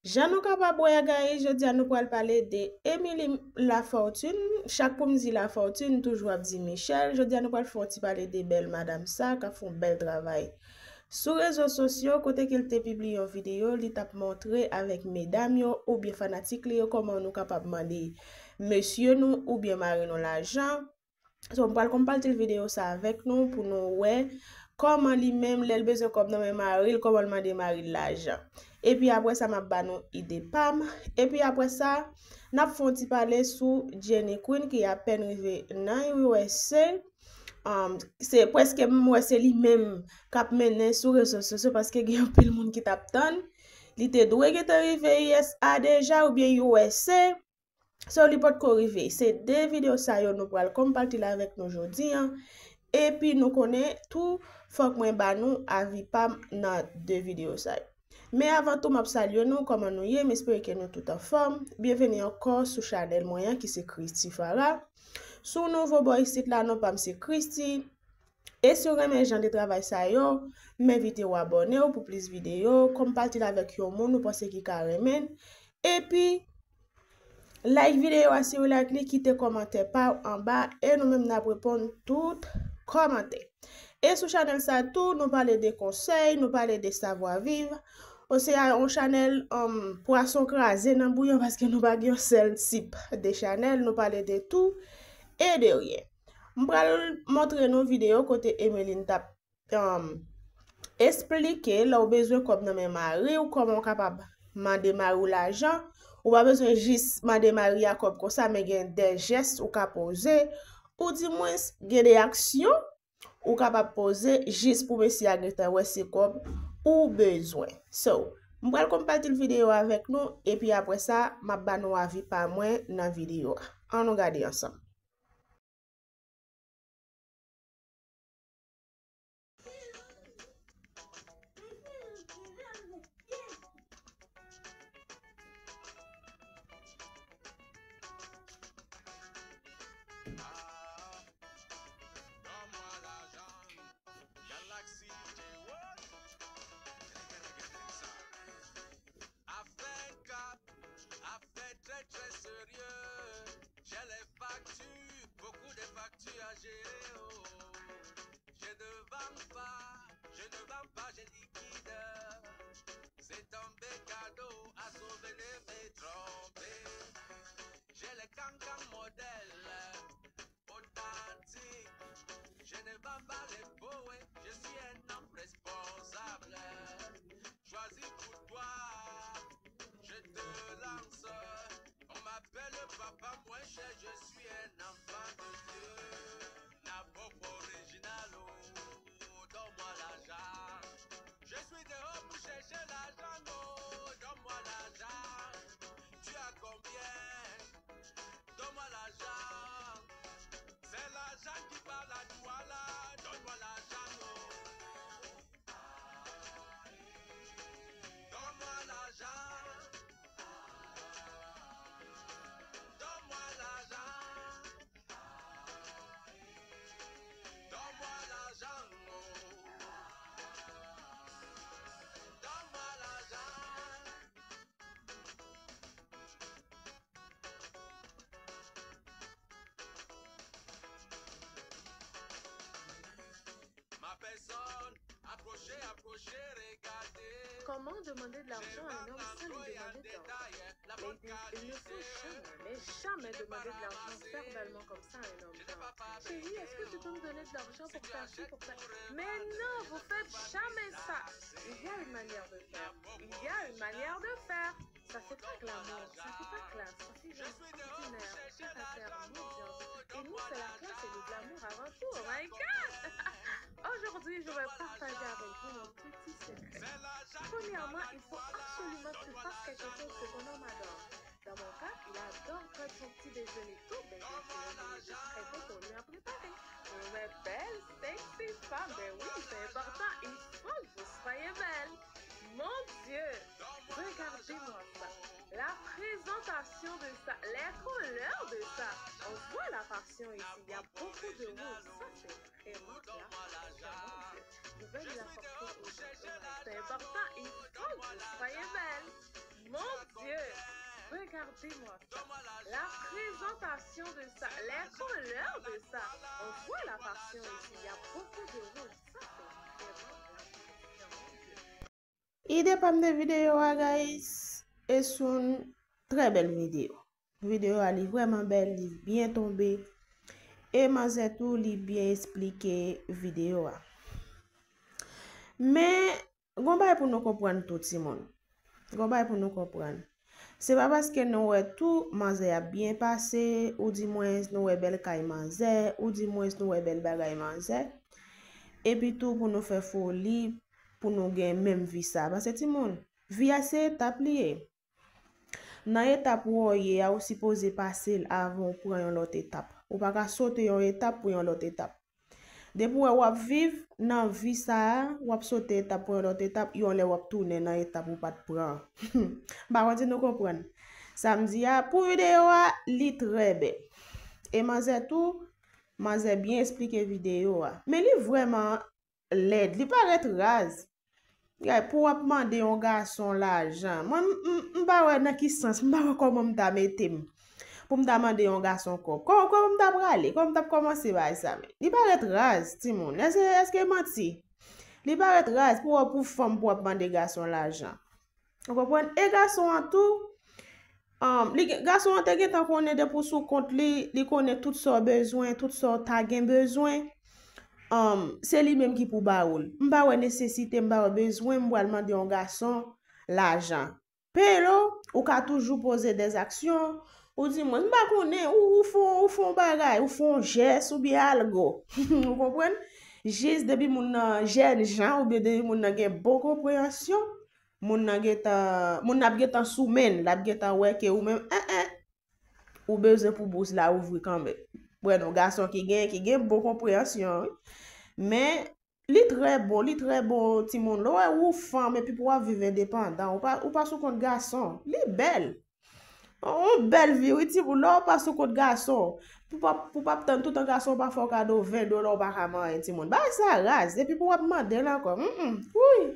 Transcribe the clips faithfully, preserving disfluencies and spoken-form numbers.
Jan nou kapab wè a, guys, jodi a nou pral pale de Emily Lafortune. Chak pou m di Lafortune, m toujou ap di Michelle. Jodi a nou pral fè yon ti pale de bèl madanm sa, k ap fè yon bèl travay sou rezo sosyo, kote ke l te pibliye yon videyo, li t ap montre avèk medam yo oubyen fanatik li yo kòman nou kapab mande mesye nou oubyen mari nou lajan. So, m pral konpati videyo sa avèk nou pou nou wè kòman li menm, lè l bezwen kòb nan men mari l, kòman l mande mari l lajan. Epi apre sa, m ap ba nou ide pa m. Epi apre sa, n ap fè yon ti pale sou Jenny Queen ki apèn rive nan U S A. Um, se prèske m wè se li menm k ap mennen sou rezo sosyo paske gen anpil moun ki t ap tann. Li te dwe gentan rive U S A deja oubyen U S A. So, li potko rive. Se de videyo sa yo nou pral konpati avèk nou jodi a. Epi nou konnen tou, fòk mwen ba nou avi pa m nan de videyo sa yo. Men avan tou, m ap salye nou, kòman nou ye? M espere ke nou tout anfòm. Byenveni ankò sou chanèl mwen an ki se Christy Farah. Si w nouvo bò isit la, non pa m se Christy. E si w renmen jan de travay sa yo, m envite w abòne w pou plis videyo, konpati l avèk yon moun ou panse ki ka renmen l. Epi, like videyo a si w like li, kite kòmantè pa w anba, e nou menm n ap reponn tout kòmantè. E sou chanèl sa tou, nou pale de konsèy, nou pale de savwa viv. Bon, se yon chanèl, um, pwason kraze nan bouyon paske nou pa gen yon sèl tip de chanèl, nou pale de tou e de ryen. M pral montre nou videyo kote Emeline t ap, um, esplike lè w bezwen kòb nan men mari w, kòman w kapab mande mari w lajan. Ou pa bezwen jis mande mari a kòb konsa, men gen de jès ou ka poze, ou dimwens gen de aksyon ou kapab poze jis pou mesye a gentan wè se kòb ou bezwen. So, m pral konpati videyo avèk nou, epi apre sa, m ap ba nou avi pa mwen nan videyo a. Ann nou gade ansanm. Galaxy J O. Affaire cap, affaire très très sérieux. J'ai les factures, beaucoup de factures à gérer. Oh. Je ne vends pas, je ne vends pas, je liquide. C'est tombé cadeau à sauver de me tromper. J'ai les cancans modèles. Authentique. Je ne vends pas les faux, ouais. Je suis un homme responsable. Choisi pour toi, je te lance. On m'appelle papa, moi je suis un enfant de Dieu. Napopo original, oh, donne-moi l'argent. Je suis dehors pour chercher l'argent, oh, donne-moi l'argent. Tu as combien? Donne-moi l'argent. C'est l'argent qui parle à toi là. Donne-moi l'argent, oh. Donne-moi l'argent. Donne-moi l'argent. Donne-moi l'argent, oh. Donne-moi l'argent. Ma personne, approchez, approchez, regardez. Comment demander de l'argent à un homme sans lui demander de l'argent? Ladies, il ne faut jamais, mais jamais demander de l'argent verbalement comme ça à un homme. Genre, chérie, est-ce que tu peux me donner de l'argent pour faire ci, pour faire... Mais non, vous faites jamais ça. Il y a une manière de faire. Il y a une manière de faire. Ça fait pas glamour, ça fait pas classe, ça fait genre ordinaire, terre à terre, médiocre. Et nous, c'est la classe et le glamour avant tout. Oh my God! Aujourd'hui, je vais partager avec vous mon petit secret. Premièrement, il faut absolument que tu fasses quelque chose que ton homme adore. Dans mon cas, il adore prendre son petit déjeuner tôt, ben je vais faire un déjeuner très tôt pour lui en préparer. Mes belles, sexy femmes, ben oui, c'est important, il faut que vous soyez belles. Mon Dieu, regardez-moi ça. La présentation de ça, les couleurs de ça. On voit la passion ici. Il y a beaucoup de rose. Ça, c'est vraiment classe. Mon Dieu. Nouvelle la passion au jardin. C'est important. Il faut que vous soyez belle. Mon Dis-moi ça. La présentation de ça, les couleurs de ça, on voit la passion ici. Il y a beaucoup de rouge. Ça, c'est vraiment la passion. Ide pa m de videyo a, guys, e s yon trè bèl videyo. Videyo a, li vrèman bèl, li byen tonbe. E manzè tou, li byen esplike videyo a. Men, gon bagay pou nou konprann tou, timoun. Gon bagay pou nou konprann. Se pa paske nou wè tou manzè ap byen pase, oudimwens nou wè bèl kay manzè, oudimwens nou wè bèl bagay manzè, epi tou pou nou fè foli, pou nou gen menm vi sa. Paske timoun, vi a se etap li ye. Nan etap ou ye a, ou sipoze pase l avan ou pran yon lòt etap. Ou pa ka sote yon etap pou yon lòt etap. Depi w wè w ap viv nan vi sa a, w ap sote etap pou yon lòt etap, yon lè w ap tounen nan etap ou pa t pran. M pa konn si nou konprann. Sa m di a, pou videyo a, li trè bèl. E manzè tou, manzè byen esplike videyo a. Men li vrèman lèd, li parèt raz. Gay, pou w ap mande yon gason lajan. Mwen, m, m, m pa wè nan ki sans, m pa wè kòman m ta mete m. Pou m ta mande yon gason kòb. Kò-, kòman m ta prale? Kòman m t ap kòmanse bagay sa? Men li parèt raz, timoun. Èske, èske manti? Li parèt raz pou w, pou fanm pou w ap mande gason lajan. Ou konprann? E gason an tou, um, li gen, gason an te gentan konnen depi w sou kont li, li konnen tout sa w bezwen, tout sa w ta gen bezwen. Um, se li menm ki pou ba ou l. M pa wè nesesite, m pa wè bezwen, m pral mande yon gason lajan. Pero, ou ka toujou poze dèzaksyon, ou di mwen, m pa konnen, ou, ou fè, ou fè yon bagay, ou fè yon jès, oubyen algo. Ou konprann? Jis depi moun nan jèn jan, oubyen depi moun nan gen bon konpreyansyon, moun nan gentan, moun nan ap gentan sou men l, l ap gentan wè ke ou menm, en, en, ou bezwen pou bous la ouvri kanmenm. Wè non, gason ki gen, ki gen bon konpreyansyon, wi. Men, li trè bon, li trè bon, timoun. Lè w wè ou fanm epi pou w ap viv endepandan, ou pa, ou pa sou kont gason. Li bèl. On bèl vi, wi, timoun. Lè w pa sou kont gason, pou pa, pou pa tann toutan gason pa fè w kado ven dola, ou pa ka manyen, timoun. Bagay sa raz. Epi pou w ap mande l ankò. Mm, mm. Wi.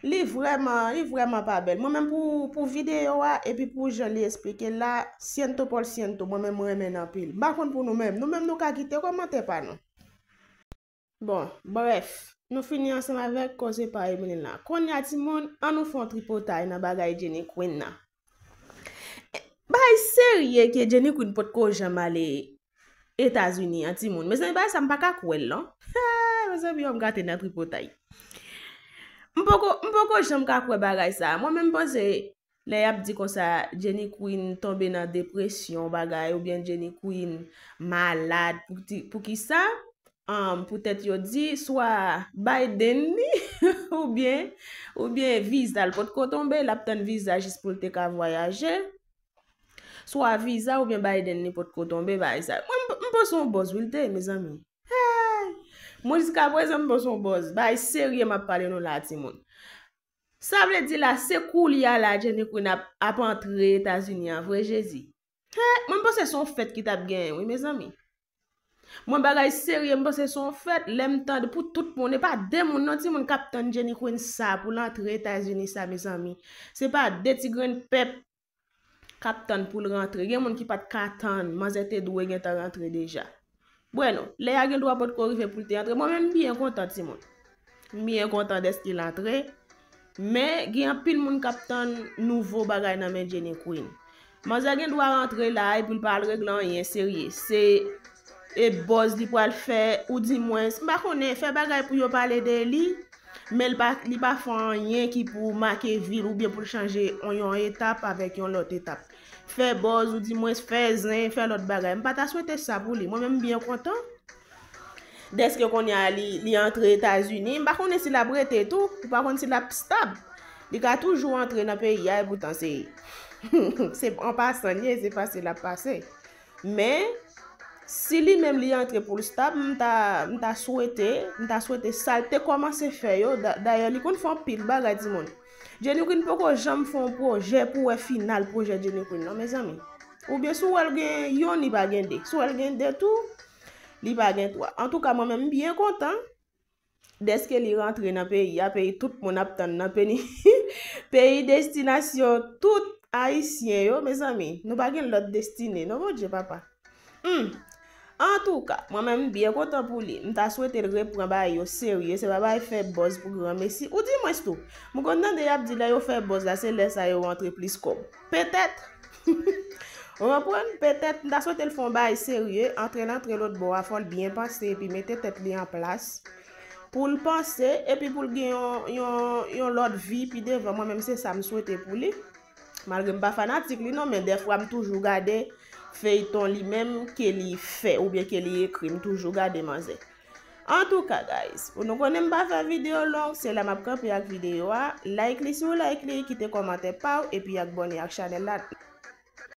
Li vrèman, li vrèman pa bèl. Mwen menm pou, pou videyo a, epi pou jan li esplike l la, siento por ciento, mwen menm mwen renmen l anpil. M pa konn pou nou menm. Nou menm nou ka kite kòmantè pa nou. Bon, brèf, nou fini ansanm avèk koze pa Emeline la. Kounye a, timoun, ann nou fè yon tripotay nan bagay Jenny Queen nan. Bagay serye ke Jenny Queen potko janm ale Etazini an, timoun. Mezanmi, bagay sa, m pa ka kwè l, non. Mezanmi, yo, m gate nan tripotay. M poko, m poko janm ka kwè bagay sa. Mwen menm, m panse, lè y ap di konsa, Jenny Queen tonbe nan depresyon, bagay, oubyen Jenny Queen malad, pou ki, pou ki sa? Um, poutèt yo di, swa Biden ni, oubyen, oubyen viza l potko tonbe, l ap tann viza jis pou l te ka vwayaje. Swa viza oubyen Biden ni potko tonbe, bagay sa. Mwen, m, m panse yon bòz, wi, l te ye, mezanmi. Hey! Mwen, jiska prezan, m panse yon bòz. Bagay serye m ap pale nou la, timoun. Sa vle di la, se koulye a la, Jenny Queen ap, ap antre Etazini an, vre Jezi. Hey! Mwen, m panse se yon fèt ki t ap genyen, wi, mezanmi. Mwen, bagay serye, m panse se yon fèt, lè m tande pou tout moun, e pa de moun, non, timoun k ap tann Jenny Queen sa pou l antre Etazini sa, mezanmi. Se pa de ti grenn pèp k ap tann pou l rantre. Gen moun ki pa t ka tann, manzè te dwe gentan rantre deja. Bwè non, lè a gen dwa potko rive pou l te antre. Mwen menm, m byen kontan, timoun. M byen kontan dèske l antre. Men, gen anpil moun k ap tann nouvo bagay nan men Jenny Queen. Manzè gen dwa rantre la epi l pa al regle anyen serye. Se, e, buzz li pral fè, oudimwens, m pa konnen, fè bagay pou yo pale de li, men l pa, li pa fè anyen ki pou make vi l oubyen pou l chanje yon, yon etap avèk yon lòt etap. Fè buzz, oudimwens, fè zen, fè lòt bagay. M pa ta swete sa pou li. Mwen menm, m byen kontan. Dèske kounye a li, li antre Etazini, m pa konnen si l ap rete tou, ou pa konn si l ap stab. Li ka toujou antre nan peyi a, epoutan se, se an pasan li ye, se pase l ap pase. Men, si li menm li antre pou l stab, m ta, m ta swete, m ta swete sa l te kòmanse fè yo, da-, dayè li konn fè anpil bagay, timoun. Jenny Queen poko janm fè yon pwojè pou wè final pwojè Jenny Queen, non, mezanmi. Oubyen si w wè l gen yonn, li pa gen de. Si w wè l gen de tou, li pa gen twa. Antouka, mwen menm, m byen kontan dèske li rantre nan peyi a, peyi tout moun ap tann nan, peyi, peyi destinasyon tout Ayisyen yo, mezanmi, nou pa gen lòt destine, non, Bondye, papa. Hmm. Antouka, mwen menm, m byen kontan pou li. M ta swete l reprann bagay yo serye, se pa bagay fè buzz pou granmesi. Ou di mwens tou, m konn tande y ap di lè yo fè buzz la, se lè sa yo antre plis kòb. Petèt. Ou konprann? Petèt, m ta swete l fè yon bagay serye, antre l antre lòt bò a, fò l byen panse epi mete tèt li an plas. Pou l panse, epi pou l gen yon, yon, yon lòt vi pi devan. Mwen menm, se sa m swete pou li. Malgre m pa fanatik li non, men dèfwa m toujou gade feyton li menm ke li fè oubyen ke li ekri, m toujou gade manzè. Antouka, guys, pou nou konnen m pa fè videyo long, se la m ap kanpe ak videyo a. Like li si w like li, kite kòmantè pa w, epi abòne ak chanèl la.